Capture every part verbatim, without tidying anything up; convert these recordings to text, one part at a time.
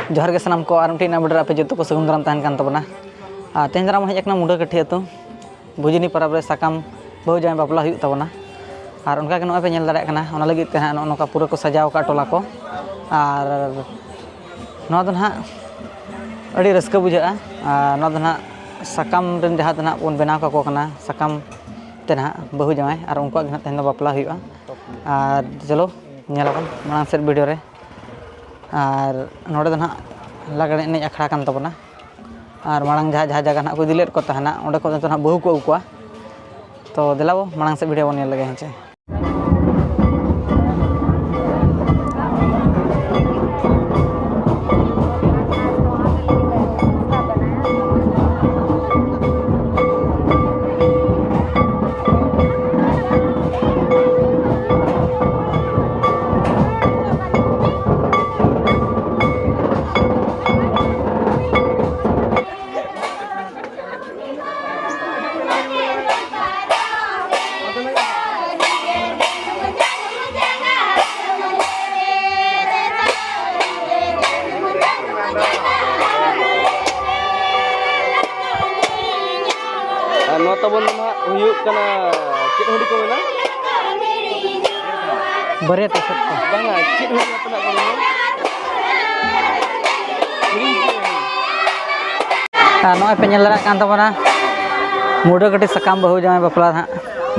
ᱡᱚᱦᱟᱨ ᱜᱮ ᱥᱟᱱᱟᱢ ᱠᱚ, ᱟᱨ ᱢᱤᱫᱴᱤᱡ ᱱᱟᱣᱟ video ᱨᱮ ᱟᱯᱮ ᱡᱚᱛᱚ ᱠᱚ ᱥᱟᱹᱜᱩᱱ ᱫᱟᱨᱟᱢ ᱛᱟᱦᱮᱱ ᱠᱟᱱ ᱛᱟᱵᱚᱱᱟ᱾ ᱟᱨ ᱛᱮᱦᱮᱧ ᱫᱟᱨᱟᱢ ᱦᱮᱡ ᱟᱠᱟᱱᱟ ᱢᱩᱰᱟᱹ ᱠᱟᱹᱴᱷᱤ ᱟᱹᱛᱩ᱾ ᱵᱷᱩᱡᱽᱱᱤ ᱯᱚᱨᱚᱵᱽ ᱨᱮ ᱥᱟᱠᱟᱢ ᱵᱟᱹᱦᱩ ᱡᱟᱶᱟᱭ ᱵᱟᱯᱞᱟ ᱦᱩᱭᱩᱜ ᱛᱟᱵᱚᱱᱟ᱾ ᱟᱨ ᱚᱱᱠᱟ ᱜᱮ ᱱᱚᱜᱼᱚᱭ ᱯᱮ ᱧᱮᱞ ᱫᱟᱲᱮᱭᱟᱜ ᱠᱟᱱᱟ, ᱚᱱᱟ ᱞᱟᱹᱜᱤᱫ ᱛᱮ ᱦᱟᱸᱜ ᱱᱚᱜᱼᱚ ᱱᱚᱝᱠᱟ ᱯᱩᱨᱟᱹ ᱠᱚ ᱥᱟᱡᱟᱣ ᱟᱠᱟᱫ ᱴᱚᱞᱟ ᱠᱚ᱾ ᱟᱨ ᱱᱚᱣᱟ ᱫᱚ ᱱᱟᱦᱟᱜ ᱟᱹᱰᱤ ᱨᱟᱹᱥᱠᱟᱹ ᱵᱩᱡᱷᱟᱹᱜᱼᱟ᱾ ᱟᱨ ᱱᱚᱣᱟ ᱫᱚ ᱱᱟᱦᱟᱜ ᱥᱟᱠᱟᱢ ᱨᱮᱱ ᱡᱟᱦᱟᱸ ᱫᱚ ᱱᱟᱦᱟᱜ ᱵᱚᱱ ᱵᱮᱱᱟᱣ ᱠᱟᱠᱚ ᱠᱟᱱᱟ, ᱥᱟᱠᱟᱢ ᱛᱮ ᱱᱟᱦᱟᱜ ᱵᱟᱹᱦᱩ ᱡᱟᱶᱟᱭ, ᱟᱨ ᱩᱱᱠᱩᱣᱟᱜ ᱜᱮ ᱱᱟᱦᱟᱜ ᱛᱮᱦᱮᱧ ᱫᱚ ᱵᱟᱯᱞᱟ ᱦᱩᱭᱩᱜᱼᱟ᱾ ᱟᱨ ᱪᱚᱞᱚ ᱧᱮᱞ ᱟᱵᱚᱱ ᱢᱟᱲᱟᱝ ᱥᱮᱫ video ᱨᱮ᱾ ᱟᱨ ᱱᱚᱰᱮ ᱫᱚ ᱱᱟᱦᱟᱜ ᱞᱟᱜᱽᱲᱮ ᱮᱱᱮᱡ ᱟᱠᱷᱲᱟ ᱠᱟᱱ ᱛᱟᱵᱚᱱᱟ᱾ ᱟᱨ ᱢᱟᱲᱟᱝ ᱡᱟᱦᱟᱸ, ᱡᱟᱦᱟᱸ ᱡᱟᱭᱜᱟ ᱱᱟᱦᱟᱜ ᱠᱚ ᱤᱫᱤ ᱞᱮᱫ ᱠᱚ ᱛᱟᱦᱮᱱᱟ, ᱚᱸᱰᱮ ᱠᱷᱚᱱ ᱱᱤᱛᱚᱜ ᱱᱟᱦᱟᱜ ᱵᱟᱹᱦᱩ ᱠᱚ ᱟᱹᱜᱩ ᱠᱚᱣᱟ᱾ ᱛᱚ ᱫᱮᱞᱟ ᱵᱚ ᱢᱟᱲᱟᱝ ᱥᱮᱫ video ᱵᱚᱱ ᱧᱮᱞ ᱞᱮᱜᱮ ᱦᱮᱸ ᱪᱮ᱾ ᱟᱨ ᱱᱚᱣᱟ ᱛᱟᱵᱚᱱ ᱫᱚ ᱱᱟᱦᱟᱜ ᱦᱩᱭᱩᱜ ᱠᱟᱱᱟ, ᱪᱮᱫ ᱦᱟᱺᱰᱤ ᱠᱚ ᱢᱮᱱᱟ? ᱵᱟᱹᱨᱭᱟᱹᱛ ᱮᱥᱮᱫ ᱠᱚ᱾ ᱵᱟᱝᱟ, ᱪᱮᱫ ᱦᱟᱺᱰᱤ ᱟᱯᱮ ᱱᱟᱦᱟᱜ ᱠᱚ ᱢᱮᱱᱟ? ᱦᱤᱲᱤᱧ ᱠᱮᱫᱟᱹᱧ᱾ ᱟᱨ ᱱᱚᱜᱼᱚᱭ ᱯᱮ ᱧᱮᱞ ᱫᱟᱲᱮᱭᱟᱜ ᱠᱟᱱ ᱛᱟᱵᱚᱱᱟ, ᱢᱩᱰᱟᱹ ᱠᱟᱹᱴᱷᱤ ᱥᱟᱠᱟᱢ ᱵᱟᱹᱦᱩ ᱡᱟᱶᱟᱭ ᱵᱟᱯᱞᱟ ᱱᱟᱦᱟᱜ᱾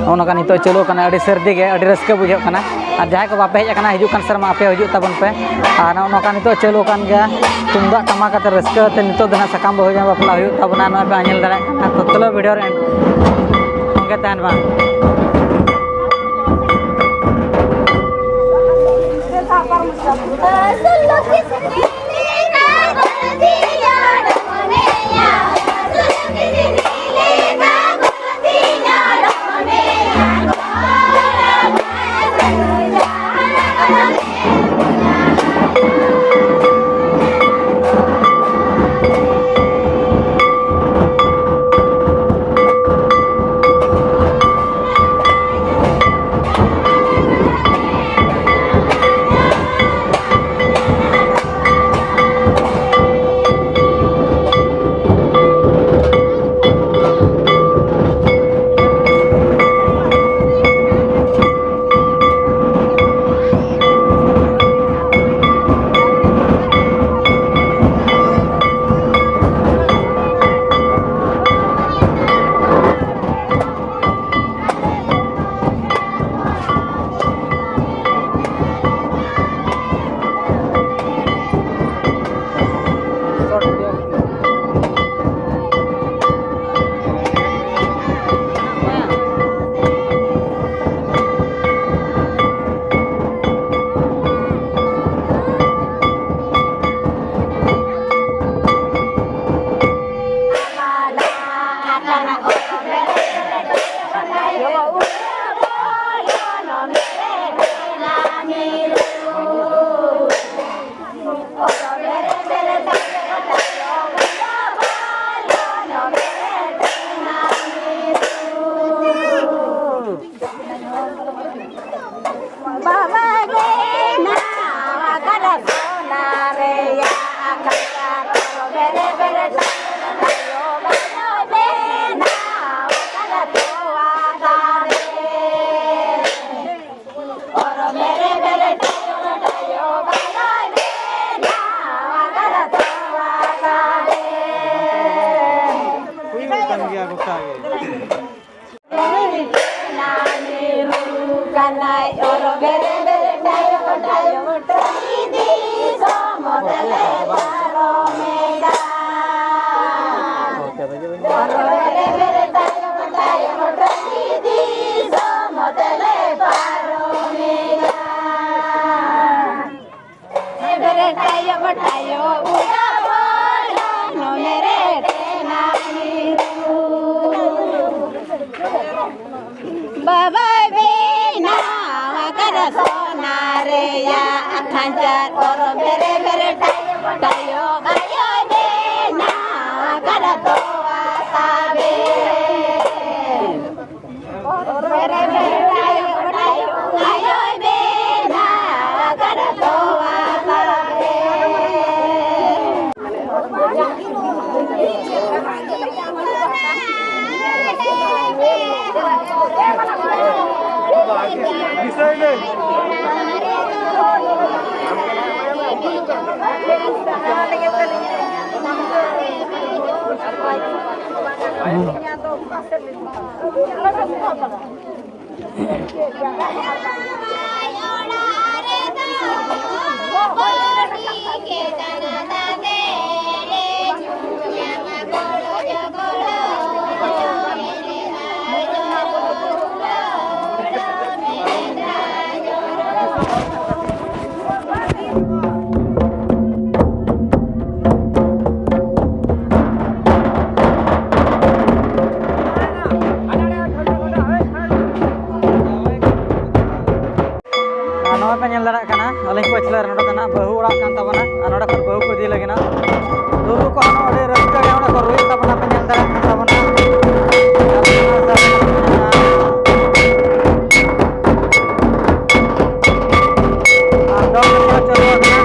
ᱱᱚᱜᱼᱚ ᱱᱚᱝᱠᱟ ᱱᱤᱛᱚᱜ ᱪᱟᱹᱞᱩ ᱠᱟᱱᱟ, ᱟᱹᱰᱤ ᱥᱟᱹᱨᱫᱤ ᱜᱮ, ᱟᱹᱰᱤ ᱨᱟᱹᱥᱠᱟᱹ ᱵᱩᱡᱷᱟᱹᱜ ᱠᱟᱱᱟ᱾ ᱟᱨ ᱡᱟᱦᱟᱸᱭ ᱠᱚ ᱵᱟᱯᱮ ᱦᱮᱡ ᱟᱠᱟᱱᱟ, ᱦᱤᱡᱩᱜ ᱠᱟᱱ ᱥᱮᱨᱢᱟ ᱟᱯᱮ ᱦᱤᱡᱩᱜ ᱛᱟᱵᱚᱱ ᱯᱮ᱾ ᱟᱨ ᱱᱚᱜᱼᱚ ᱱᱚᱝᱠᱟ ᱱᱤᱛᱚᱜ ᱪᱟᱹᱞᱩ ᱠᱟᱱ ᱜᱮᱭᱟ, ᱛᱩᱢᱫᱟᱜ ᱴᱟᱢᱟᱠ ᱟᱛᱮ ᱨᱟᱹᱥᱠᱟᱹ ᱟᱛᱮ ᱱᱤᱛᱚᱜ ᱫᱚ ᱱᱟᱦᱟᱜ ᱥᱟᱠᱟᱢ ᱵᱟᱹᱦᱩ ᱡᱟᱶᱟᱭ ᱵᱟᱯᱞᱟ ᱦᱩᱭᱩᱜ ᱛᱟᱵᱚᱱᱟ, ᱱᱚᱜᱼᱚᱭ ᱯᱮ ᱧᱮᱞ ᱫᱟᱲᱮᱭᱟᱜ ᱠᱟᱱᱟ᱾ ᱛᱚ ᱪᱚᱞᱚ video ᱨᱮ ᱥᱚᱸᱜᱮ ᱛᱟᱦᱮᱱ ᱢᱟ᱾ ᱚᱨ ᱵᱮᱨᱮ ᱵᱮᱨᱮ ᱴᱟᱭᱚ ᱴᱟᱭᱚ ᱴᱟᱭᱤ ᱫᱤᱥᱚᱢ ᱛᱮᱞᱮ ᱯᱟᱨᱚᱢᱮᱫᱟ᱾ ᱚᱨ ᱵᱮᱨᱮ ᱵᱮᱨᱮ ᱴᱟᱭᱚ ᱴᱟᱭᱚ ᱴᱟᱭᱤ ᱫᱤᱥᱚᱢ ᱛᱮᱞᱮ ᱯᱟᱨᱚᱢᱮᱫᱟ᱾ ᱵᱮᱨᱮ ᱴᱟᱭᱚ ᱴᱟᱭᱚ ᱩᱰᱟᱹᱣ ᱵᱚᱞᱚᱱ ᱢᱮᱨᱮ ᱴᱮᱱᱟᱝ ᱨᱩ᱾ ᱵᱟᱵᱟᱭ ᱵᱮᱱᱟᱣ ᱟᱠᱟᱫᱟ ᱥᱚᱱᱟ ᱨᱮᱭᱟᱜ ᱠᱷᱟᱧᱪᱟᱨ, ᱚᱨ ᱵᱮᱨᱮ ᱵᱮᱨᱮ ᱴᱟᱭᱚ ᱴᱟᱭᱚ ᱟᱭᱳᱭ ᱵᱮᱱᱟᱣ ᱟᱠᱟᱫᱟ ᱛᱚᱣᱟ ᱛᱟᱵᱮᱱ᱾ ᱚᱨ ᱵᱮᱨᱮ ᱵᱮᱨᱮ ᱴᱟᱭᱚ ᱴᱟᱭᱚ ᱟᱭᱳᱭ ᱵᱮᱱᱟᱣ ᱟᱠᱟᱫᱟ ᱛᱚᱣᱟ ᱛᱟᱵᱮᱱ᱾ ᱟᱨ ᱱᱚᱜᱼᱚᱭ ᱯᱮ ᱧᱮᱞ ᱫᱟᱲᱮᱭᱟᱜ ᱠᱟᱱᱟ, ᱟᱹᱞᱤᱧ ᱯᱟᱹᱪᱷᱞᱟᱹ ᱨᱮ ᱱᱚᱰᱮ ᱫᱚ ᱱᱟᱜ ᱵᱟᱹᱦᱩ ᱚᱲᱟᱜ ᱠᱟᱱ ᱛᱟᱵᱚᱱᱟ᱾ ᱟᱨ ᱱᱚᱰᱮ ᱠᱷᱚᱱ ᱵᱟᱹᱦᱩ ᱠᱚ ᱤᱫᱤ ᱞᱟᱹᱜᱤᱫ ᱱᱟᱜ᱾ ᱨᱩᱨᱩ ᱠᱚᱦᱚᱸ ᱟᱹᱰᱤ ᱨᱟᱹᱥᱠᱟᱹ ᱜᱮ ᱱᱚᱰᱮ ᱠᱚ ᱨᱩᱭᱮᱫ ᱛᱟᱵᱚᱱᱟ, ᱯᱮ ᱧᱮᱞ ᱫᱟᱲᱮᱭᱟᱜ ᱠᱟᱱ ᱛᱟᱵᱚᱱᱟ᱾ ᱟᱨ ᱫᱚᱝ ᱮᱱᱮᱡ ᱦᱚᱸ ᱪᱟᱹᱞᱩ ᱟᱠᱟᱱᱟ᱾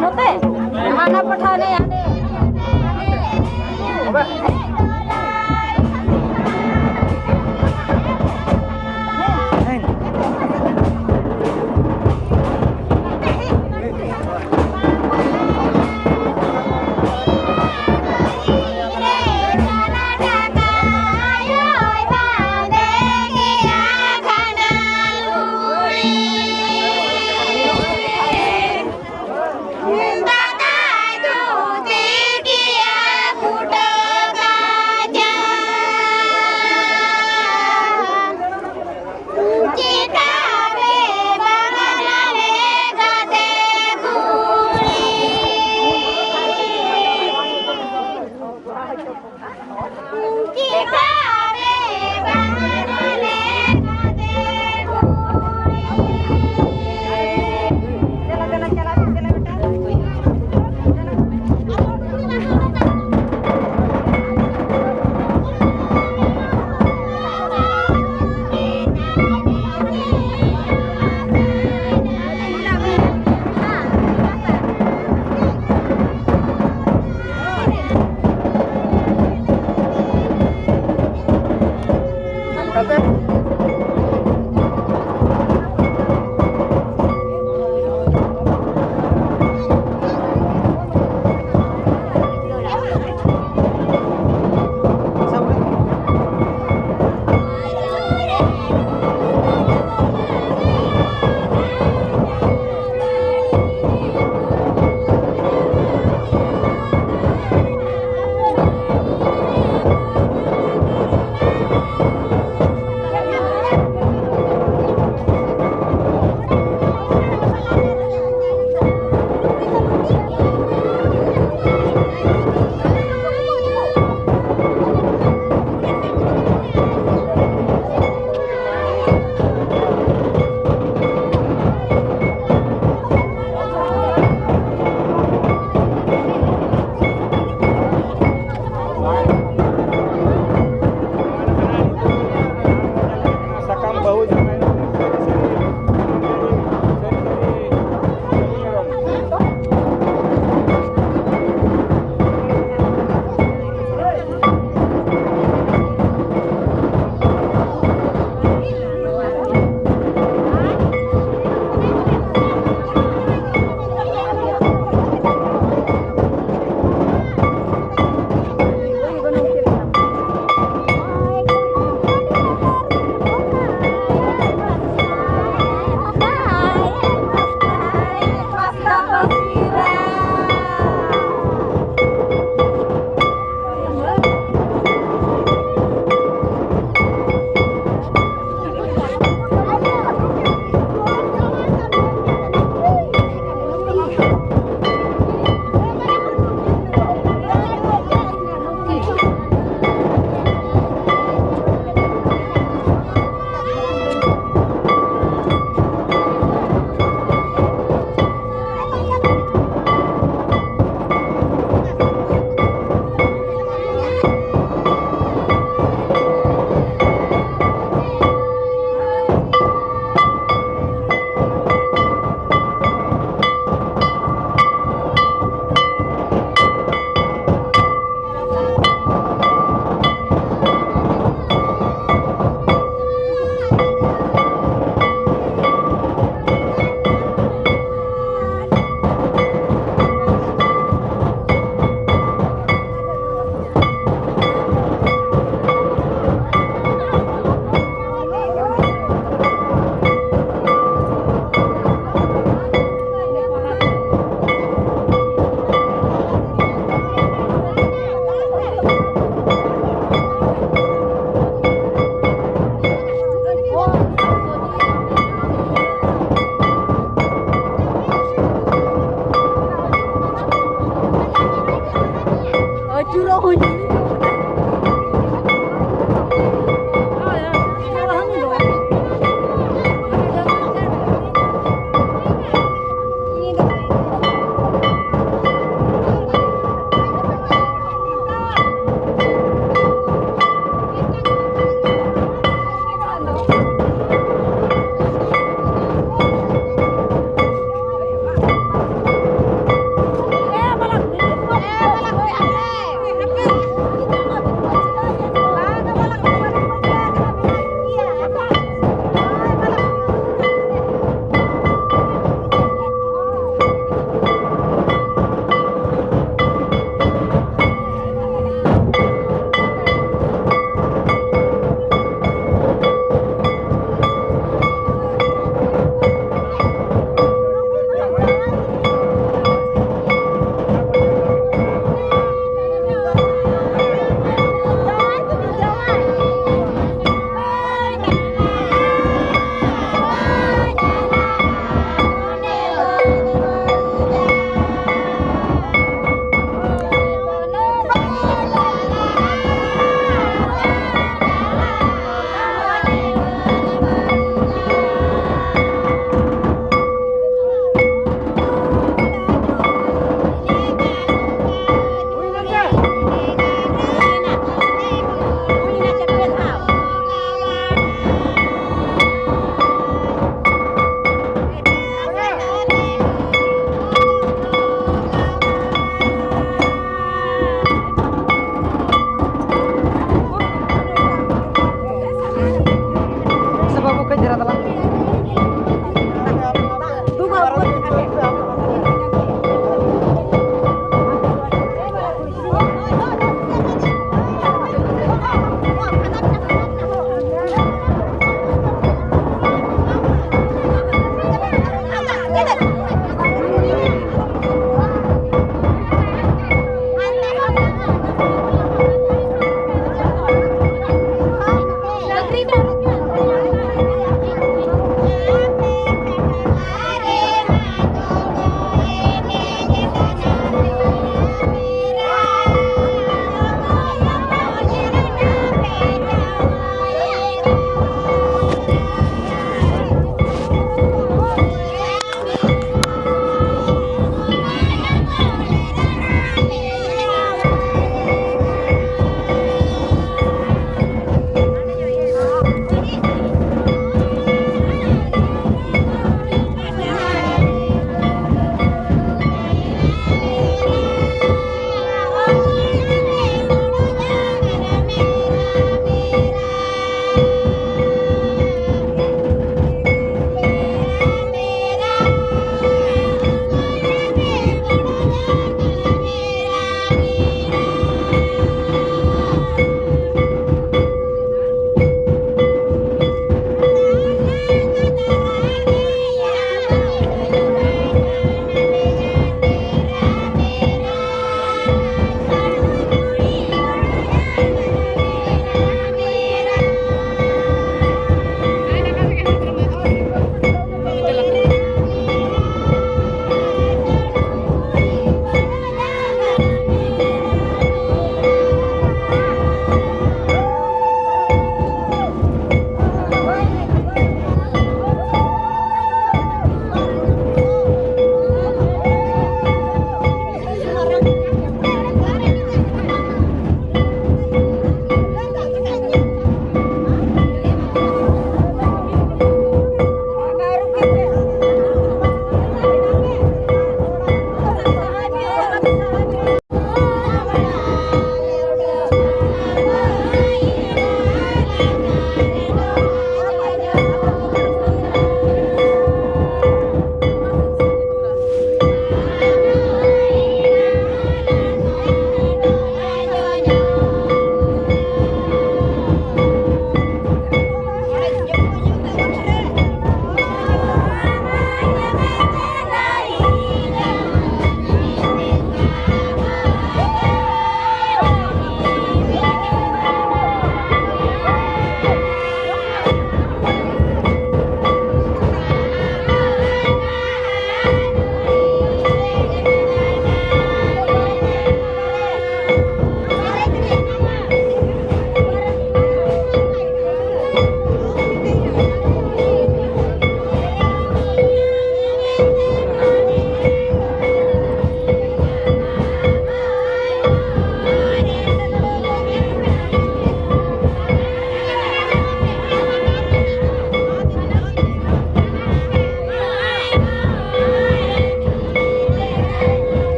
ᱱᱚᱛᱮ ᱦᱟᱱᱟ ᱯᱟᱴᱷᱟ ᱨᱮ ᱦᱟᱸᱰᱮ᱾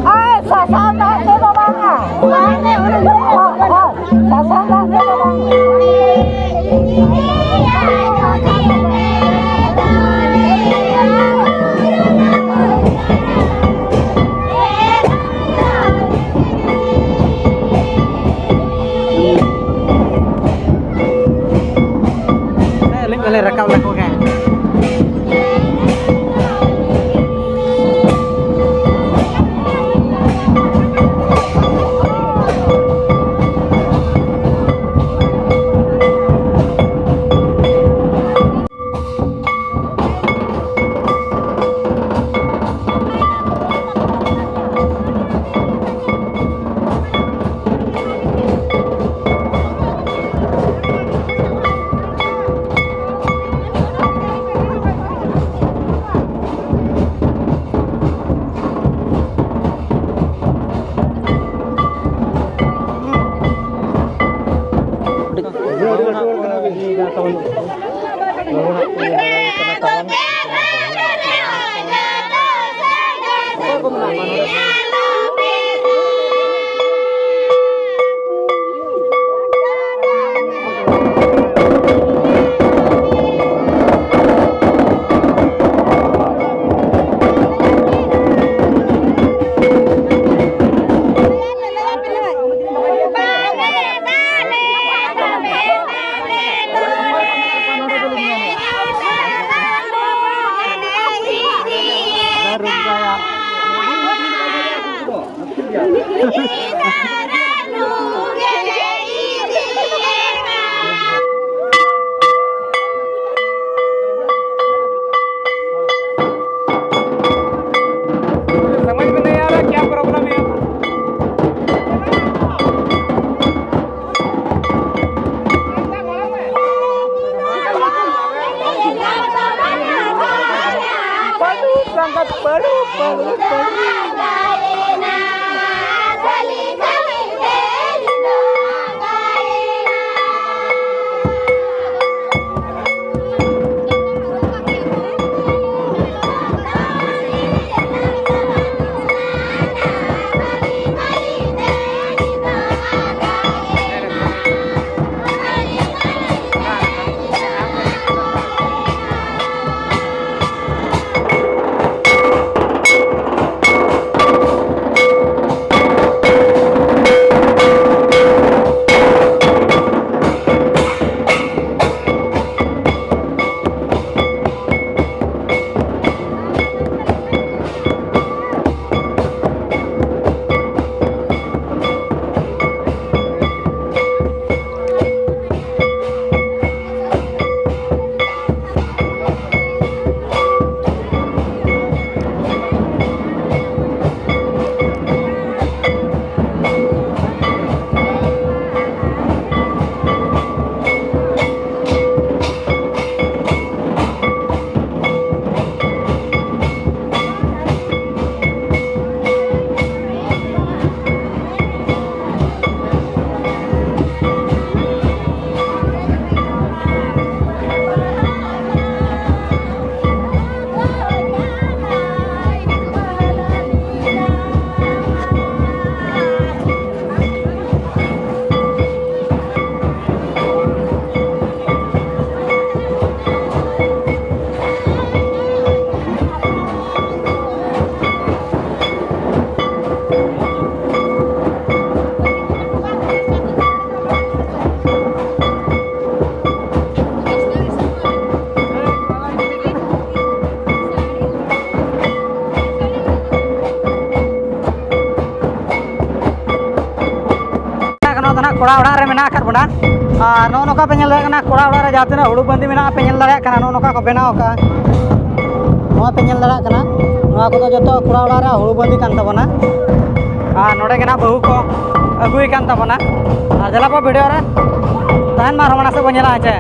ᱟᱨ ᱥᱟᱥᱟᱝ ᱫᱟᱜ ᱛᱮᱫᱚ ᱵᱟᱝᱟ᱾ ᱥᱟᱥᱟᱝ ᱫᱟᱜ ᱛᱮᱫᱚ ᱵᱟᱝᱟ᱾ ᱟᱹᱞᱤᱧ ᱫᱚᱞᱮ ᱨᱟᱠᱟᱵ ᱞᱮᱠᱚ ᱜᱮ᱾ ᱱᱚᱣᱟ ᱫᱚ ᱱᱟᱦᱟᱜ ᱠᱚᱲᱟ ᱚᱲᱟᱜ ᱨᱮ ᱢᱮᱱᱟᱜ ᱟᱠᱟᱫ ᱵᱚᱱᱟ᱾ ᱟᱨ ᱱᱚᱜᱼᱚ ᱱᱚᱝᱠᱟ ᱯᱮ ᱧᱮᱞ ᱫᱟᱲᱮᱭᱟᱜ ᱠᱟᱱᱟ, ᱠᱚᱲᱟ ᱚᱲᱟᱜ ᱨᱮ ᱡᱟᱦᱟᱸ ᱛᱤᱱᱟᱹᱜ ᱦᱩᱲᱩ ᱵᱟᱸᱫᱤ ᱢᱮᱱᱟᱜᱼᱟ ᱯᱮ ᱧᱮᱞ ᱫᱟᱲᱮᱭᱟᱜ ᱠᱟᱱᱟ, ᱱᱚᱜᱼᱚ ᱱᱚᱝᱠᱟ ᱠᱚ ᱵᱮᱱᱟᱣ ᱟᱠᱟᱫᱼᱟ᱾ ᱱᱚᱣᱟ ᱯᱮ ᱧᱮᱞ ᱫᱟᱲᱮᱭᱟᱜ ᱠᱟᱱᱟ, ᱱᱚᱣᱟ ᱠᱚᱫᱚ ᱡᱚᱛᱚ ᱠᱚᱲᱟ ᱚᱲᱟᱜ ᱨᱮᱭᱟᱜ ᱦᱩᱲᱩ ᱵᱟᱸᱫᱤ ᱠᱟᱱ ᱛᱟᱵᱚᱱᱟ᱾ ᱟᱨ ᱱᱚᱰᱮ ᱜᱮ ᱱᱟᱦᱟᱜ ᱵᱟᱹᱦᱩ ᱠᱚ ᱟᱹᱜᱩᱭ ᱠᱟᱱ ᱛᱟᱵᱚᱱᱟ᱾ ᱟᱨ ᱫᱮᱞᱟ ᱵᱚ ᱵᱷᱤᱰᱤᱭᱳ ᱨᱮ ᱛᱟᱦᱮᱱ ᱢᱟ, ᱟᱨᱦᱚᱸ ᱢᱟᱲᱟᱝ ᱥᱮᱫ ᱵᱚᱱ ᱧᱮᱞᱟ, ᱦᱮᱸ ᱪᱮ᱾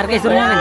ᱟᱨ ᱠᱟᱹᱡ ᱥᱩᱨ ᱧᱚᱜ ᱵᱮᱱ᱾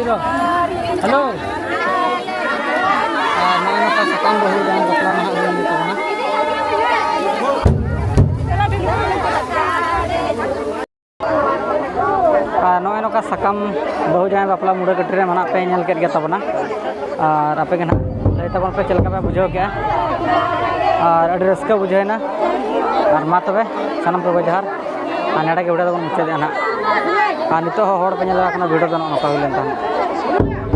ᱦᱮᱞᱳ᱾ ᱟᱨ ᱱᱚᱜᱼᱚᱭ ᱱᱚᱝᱠᱟ ᱥᱟᱠᱟᱢ ᱵᱟᱹᱦᱩ ᱡᱟᱶᱟᱭ ᱵᱟᱯᱞᱟ ᱱᱟᱦᱟᱜ ᱦᱩᱭ ᱛᱟᱵᱚᱱᱟ᱾ ᱟᱨ ᱱᱚᱜᱼᱚᱭ ᱱᱚᱝᱠᱟ ᱥᱟᱠᱟᱢ ᱵᱟᱹᱦᱩ ᱡᱟᱶᱟᱭ ᱵᱟᱯᱞᱟ ᱢᱩᱲᱟᱹ ᱠᱟᱹᱴᱤ ᱨᱮ ᱢᱟᱱᱟᱜ ᱯᱮ ᱧᱮᱞ ᱠᱮᱫ ᱜᱮ ᱛᱟᱵᱚᱱᱟ᱾ ᱟᱨ ᱟᱯᱮ ᱜᱮ ᱱᱟᱦᱟᱜ ᱞᱟᱹᱭ ᱛᱟᱵᱚᱱ ᱯᱮ ᱪᱮᱫ ᱞᱮᱠᱟ ᱯᱮ ᱵᱩᱡᱷᱟᱹᱣ ᱠᱮᱜᱼᱟ᱾ ᱟᱨ ᱟᱹᱰᱤ ᱨᱟᱹᱥᱠᱟᱹ ᱵᱩᱡᱷᱟᱹᱣᱮᱱᱟ᱾ ᱟᱨ ᱢᱟ ᱛᱚᱵᱮ ᱥᱟᱱᱟᱢ ᱠᱚᱜᱮ ᱡᱚᱦᱟᱨ᱾ ᱟᱨ ᱱᱚᱰᱮ ᱜᱮ ᱵᱷᱤᱰᱤᱭᱳ ᱫᱚᱵᱚᱱ ᱢᱩᱪᱟᱹᱫᱮᱜᱼᱟ ᱱᱟᱦᱟᱜ᱾ ᱟᱨ ᱱᱤᱛᱚᱜ ᱦᱚᱸ ᱦᱚᱲ ᱯᱮ ᱧᱮᱞ ᱫᱟᱲᱮᱭᱟᱜ ᱠᱟᱱᱟ, ᱵᱷᱤᱰᱤᱭᱳ ᱫᱚ ᱱᱚᱜᱼᱚ ᱱᱚᱝᱠᱟ ᱦᱩᱭ ᱞᱮᱱ ᱛᱟᱦᱮᱸᱫ᱾